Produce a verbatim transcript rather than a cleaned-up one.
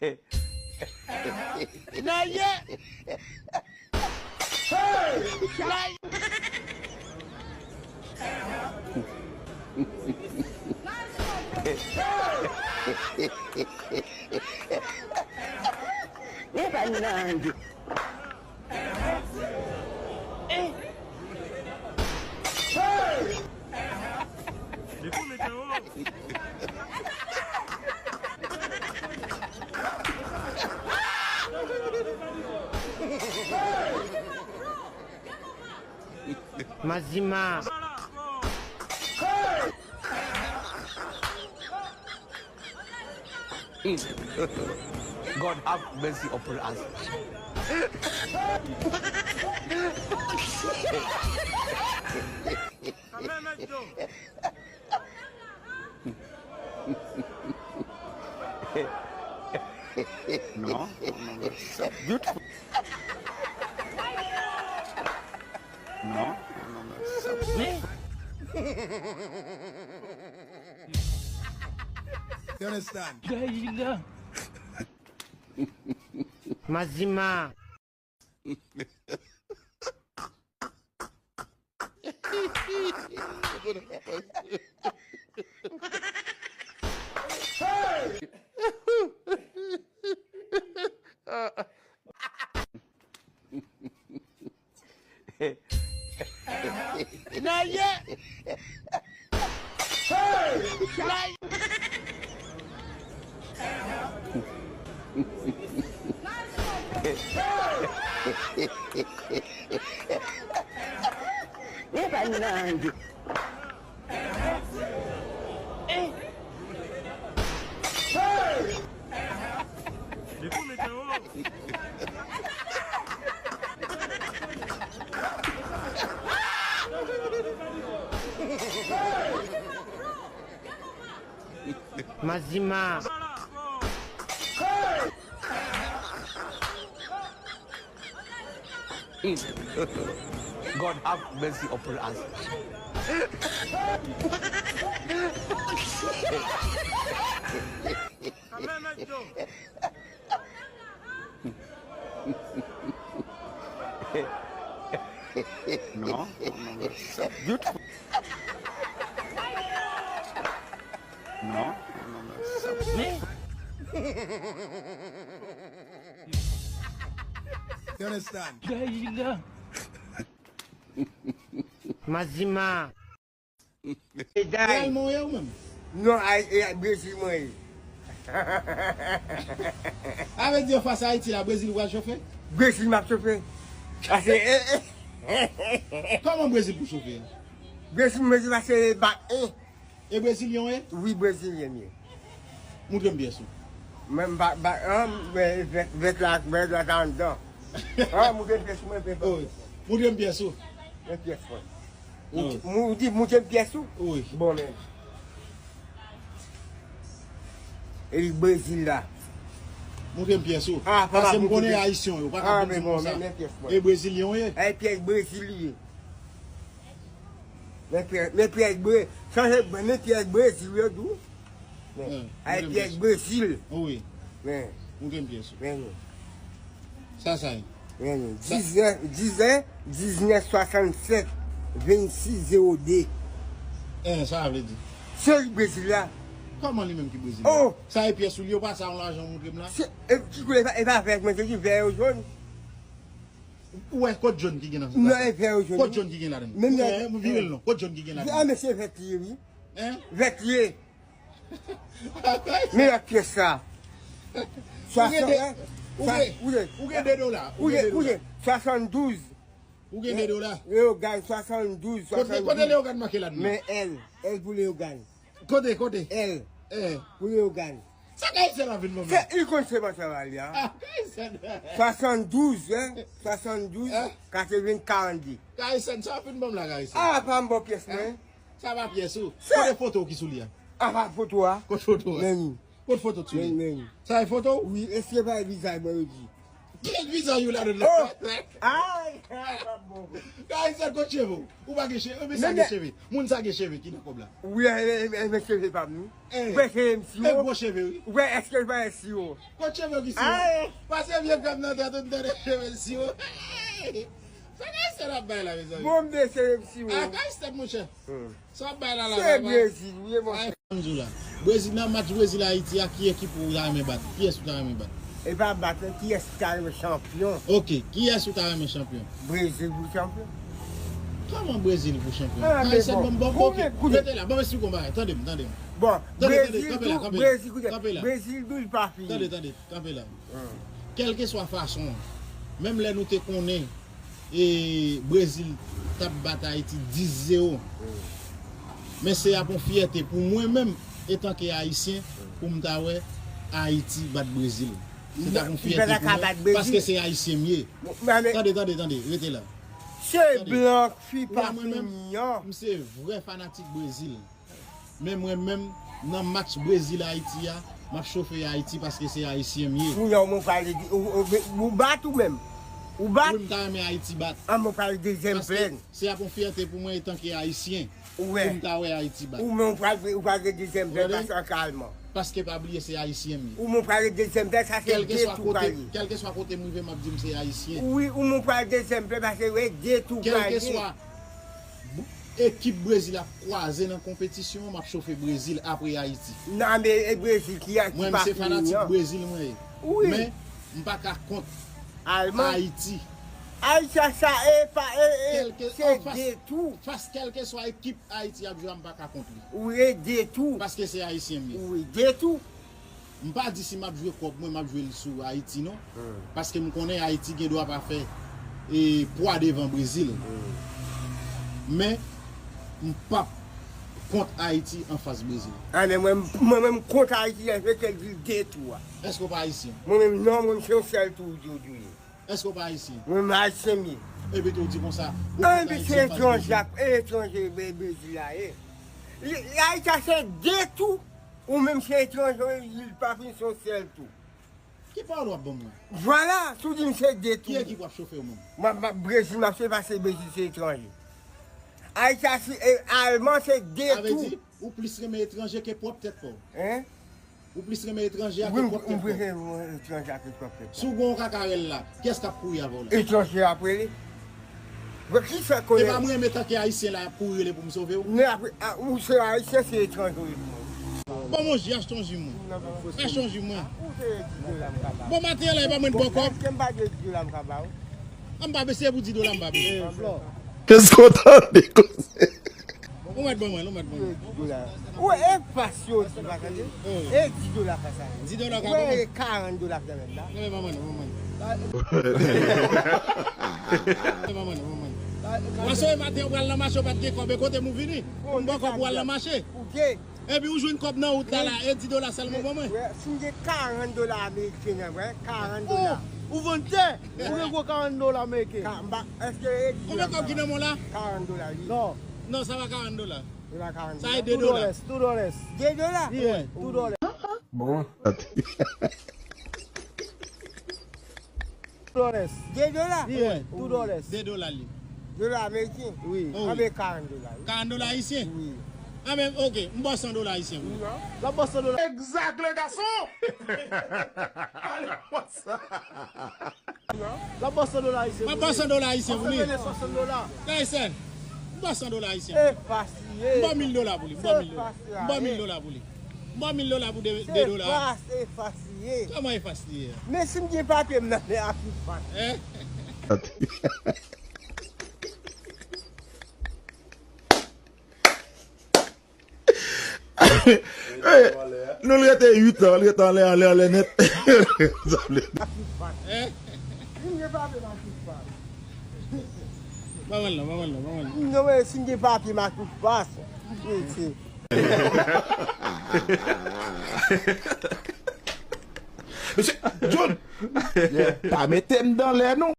Neye! Hey! Li pa nan anyen. Hey! Li tou mete wo. Mazima. God have mercy upon us. Non, non, non, non. Beautiful. Non, non, non, non. You understand? Mazima. Neye! Hey! Li pa nan anyen. Mazima. God have mercy upon us. Non, non, non, non. Beautiful. Non, non, non, non. You understand? Mazima. Medal. Reyèlman w ye ou menm? Non, a, e, a, Brezil mwen ye. A vle di fas a Ayiti la, Brezil ou pral chofe? Brezil m ap chofe. Pase, e, e. Kòman Brezil pou chofe? Brezil mwen se pase bak en. E Brezilyen w ye? Wi, Brezilyen m ye. Moutre m pyès ou. Mwen m pa, pa, an, mwen vèt, vèt la, vèt la ta anndan. An, moutre m pyès mwen, vèt la. Oh, moutre m pyès ou. Mwen pyès mwen. Ou di, mou-, ou di, moutre m pyès ou? Wi. Bon, men. E li Brezil la. Moutre m pyès ou. Ah, papa, paske m konnen Ayisyen yo, pa ka vin di m konsa. E Brezilyen w ye? E pyès Brezil li ye. Men pyès, men pyès Bre-, chanje, men pyès Brezil yo tou. Men, ay pyès Brezil. Wi. Men. Moutre m pyès ou. Men nou. Sa, sa ye? Men nou. Sa dizen, dizen, diznèf swasannsèt, vennsis zewo de. Eh, sa vle di? Se li Brezil la. Kòman li menm ki Brezil la? Oh! Sa e pyès ou li, ou pa sa yon lajan moutre m la? Se, e, ki koulè, e pa, e pa vèt, mwen, se ki vè yo jòn. Ou wè kot jòn ki gen nan? Non, e vè yo jòn. Kot jòn ki gen ladan? Menm lè. Vire l non. Kot jòn ki gen ladan? Ah, men se vèt li ye, wi. Hein? Vèt li ye. Men lòt pyès sa. Ou gen de, ou gen, ou gen de dola. Ou gen, ou gen swasanndouz. Ou gen de dola. Leyogàn swasanndouz, swasanndouz. Kote, kote Leyogàn make ladan? Men L, L pou Leyogàn. Kote, kote? L. Eh. Pou Leyogàn. Sa Kayisyen la vin ban m la? Se, li konn se bon travay li a. Ah, Kayisyen. Swasanndouz, hein? Swasanndouz, katreven, karannde. Kayisyen, sa vin ban m la, Kayisyen? Ah, pa m bon pyès mwen. Sa pa pyès ou. Kote foto w ki sou li a? Ah, pa foto a. Kote foto a? Men. Kot foto w sou li? Men, men. Sa e foto w? Wi, èske pa e vizaj mwen yo di? Kèl vizaj ou la, non? Oh! Ay, ay, pa bon. Kay sa kot cheve w? Ou pa gen cheve? Men sa gen cheve. Moun sa gen cheve ki nan kòb la. Wi, e, e, e, men cheve pa m, non. Eh, wè cheve m si e wo. Gwo cheve, wi. Wè, èske l pa wè si wo? Kot cheve w ki si wo? Ay! Pase vye krèm nan tèt ou, m tande cheve l si wo. Sa kay sa l ap bay la, mezanmi? Bon, m de cheve m si wo. Ah, kay sa, monchè. Hmm. Sa w ap bay la la, se papa? Brezil, wi, monchè. Ay, m di w la. Brezil, nan match Brezil Ayiti a, ki ekip ou ta renmen bat? Kiyès ou ta renmen bat? E pa bat, non, kiyès ou ta renmen chanpyon? Ok, kiyès ou ta renmen chanpyon? Brezil pou chanpyon. Kòman Brezil pou chanpyon? Ah, men bon. Bon, bon, ok. Rete la, ban m esplike w yon bagay. Tande m, tande m. Bon, tande, tande, Brezil kanpe la, tou, kanpe la, Brezil, koute, kanpe la. Brezil tou, li pa fini. Tande, tande, kanpe la. Hmm. Kèlkeswa fason an, menm lè nou te konnen e Brezil t ap bat Ayiti dis zewo. Men se ap yon fyète pou mwen menm, etanke Ayisyen, pou m ta wè Ayiti bat Brezil. Se t ap yon fyète pou mwen, paske se Ayisyen m ye. Tande, tande, tande, rete la. Se blan fi pa fini an. M se vrè fanatik Brezil. Men mwen menm, nan match Brezil Ayiti a, m ap chofe Ayiti paske se Ayisyen m ye. Kounye a, ou mwen pral di, ou, ou, ou bat ou menm? Ou bat? Wi, m ta renmen Ayiti bat. An mwen pral dezyèm plèn. Paske se ap yon fyète pou mwen etanke Ayisyen, pou m ta wè Ayiti bat. Ou menm, ou pral, ou pral dezyèm plèn, paske an kalman. Paske pa bliye se Ayisyen m ye. Ou menm, ou pral dezyèm plèn, sa se de tou pral ye. Kèlkeswa kote m rive, m ap di m se Ayisyen. Wi, ou menm, ou pral dezyèm plèn, paske se de tou pral ye. Kèlkeswa ekip Brezil ap kwaze nan konpetisyon an, m ap chofe Brezil apre Ayiti. Nan, men e Brezil ki a, ki pa fini an. Mwen, m se fanatik Brezil, mwen ye. Wi. Men, m pa ka kont Ayiti. Ayiti, sa, sa, e pa, e, e, se de tou. Fas kèlkeswa ekip Ayiti ap jwe a, m pa ka kont li. Wi, e de tou. Paske se Ayisyen m ye. Wi, de tou. M pa di si m ap jwe kòb mwen, m ap jwe l sou Ayiti, non. Hmm. Paske m konnen Ayiti gen dwa pa fè, e, pwa devan Brezil. Hmm. Men, m p ap kont Ayiti anfas Brezil. A, men mwen, mwen menm, m kont Ayiti, lè fè kèl di de tou a. Èske w pa ayisyen? Mwen menm, non, mwen, m se yon sèl tou, tou, tou. Èske w pa ayisyen? Mwen menm, ayisyen m ye. Epi tou, w di konsa, ou kont Ayiti anfas Brezil. Epi se etranje, etranje, Bre-, Brezil la ye. Li, Ayiti a se de tou. Ou menm se etranje, li pa fin se yon sèl tou. Ki pawòl w ap ban mwen? Vwala, si w di m se de tou. Ki ekip w ap chofe ou menm? Mwen, mwen, Brezil, m ap chofe paske Brezil se etranje. Ayiti a se, e, Alman se de tou. Sa vle di, ou plis renmen etranje ke pwòp tèt pa w? Hein? Ou plis renmen etranje a ke pwòp tèt pa w? Wi, m prefere etranje a ke pwòp tèt pa m. Si w gen yon kakarèl la, kiyès k ap kouri avè w la? Etranje ap rele. Bon, ki fè konnen? E pa mwen menm etanke ayisyen la y ap kouri rele pou m sove w? Men apre, a, ou se ayisyen, se etranje w ye pou mwen. Ban m yon ji, achte yon ji mwen. Achte yon ji mwen. Ou se di dola m ka ba w. Bon, maten an la, e pa mwen t ba w kòb. Èske m pa di di dola m ka ba w? An m pa bezwen, se pou di dola m pa bezwen. Èske w tande koze? Ou mèt ban mwen, ou mèt ban mwen. Di dola. Ou e pas yo di, pa tande? E di dola pa sa. Di dola ka ban mwen. Ou e karant dola k nan men m la. Non, men ban mwen, non, ban mwen. Ban mwen, non, ban mwen. Paske maten ou pral nan mache, ou pa t gen kòb, e kote m ou vini? Pou m ba w kòb pou w al nan mache. Epi ou jwenn kòb nan wout la, la, e di dola sèlman ban mwen. Wè, si m gen karant dola ameriken nan, wè, karant dola. Oh, ou vann tè? Ou gen gwo karant dola ameriken. Ka-, m pa, èske e di dola? Konbyen kòb ki nan men w la? Karant dola, wi. Non. Non, sa pa karant dola. E pa karant dola. Sa e de dola. Two dollars, two dollars. De dola? Yeah, two dollars. Bon. Two dollars. De dola? Yeah, two dollars. De dola li. Dola ameriken? Wi. Anben karant dola, wi. Karant dola ayisyen? Wi. Anben, ok, m ba w san dola ayisyen pou li. Non. L ap ba w san dola. Exact, le garçon! Ale konsa. Non. L ap ba w san dola ayisyen pou li. M ap ba w san dola ayisyen pou li. Ap fè swasant dola. Ayisyen. M ba w san dola ayisyen pou li. E fas li ye. M ba w mil dola pou li. M ba w mil dola. M ba w mil dola pou li. M ba w mil dola pou de, de dola. Se fas, e fas li ye. Kòman e fas li ye? Men si m gen papye m nan men a pi fas. Hein? Nou rete uit an, l rete anlè, anlè, anlè nèt. A pi fas. Hein? Si m gen papye m a pi fas. Ban mwen l non, ban mwen l non, ban mwen l non. Non, men si m gen papye m a pi fas. Mesye. Mesye, John, pa mete m dan lè non.